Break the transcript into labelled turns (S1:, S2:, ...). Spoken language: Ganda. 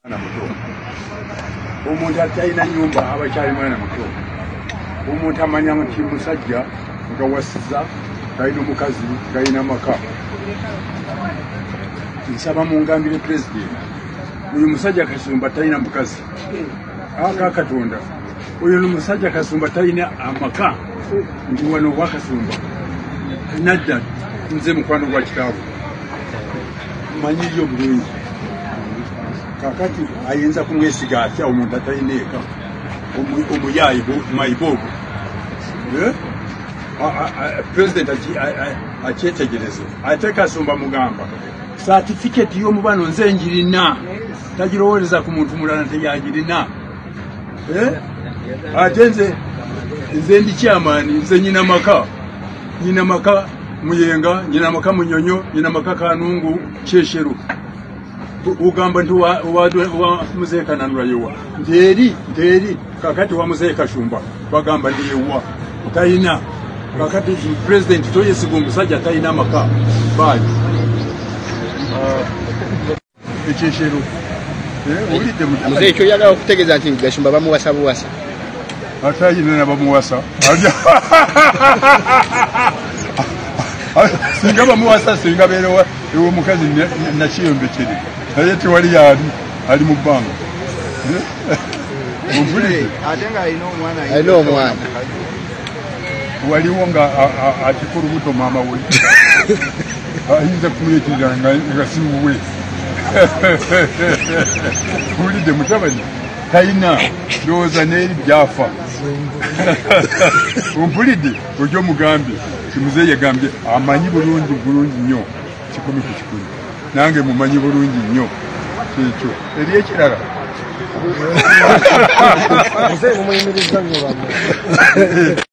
S1: Muto, omuntu atalina nyumba abakyali mwana muto, omuntu amanya nti musajja nga wasiza talina omukazi talina maka. Nsaba mungambire pulezidenti, oyo musajja Kasumba talina mukazi aka Katonda, oyo nomusajja Kasumba talina amaka, nti wano wa Kasumba nadda nze mukwano gwa kitaawe manyiriyo bulungi. Kakati ayinza kumwesiga atya omuntu atalina eka, omuyayi mayibobo? Pulezidenti akyetegereze. Ate Kasumba mugamba satifiketi y'omubano nze njirina, tagirowooleza ku muntu mulala teyagirina. Ate nze ndi kyamaani, nze nyina maka, nyina maka Muyenga, nyina maka Munyonyo, nyina maka Kanungu, Kyesheru. Ugamba nti wa Muzehe Kananura yewa nteeri nteeri, kakati wa Muzehe Kashumba bagamba ndi yewa talina. Kakati pulezidenti toyesiga omusajja talina maka. Bayi ekyesheru owulidde?
S2: Muzehe, kyoyagala okutegeeza nti Gashumba bamuwasa buwasa?
S1: Atayina nabamuwasa, singa bamuwasa singa beerewa ewomukazi nakiyombekere, naye tewali yaali ali mu bbanga.
S2: Alina omwana
S1: waliwo nga atika olubuto maama we ayinza kumuleetirira nga si wuwe. Owulidde mutabani? Talina, ndowooza n'eri byafa. Ompulidde? Ojja omugambye kimuzeeyi yagambye amanyi bulungi bulungi nnyo 1 ku 100, nange mumanyi bulungi nnyo kyekyo. Eri ekirala
S3: Muzeeyi mumuyimiriza nnyo banne.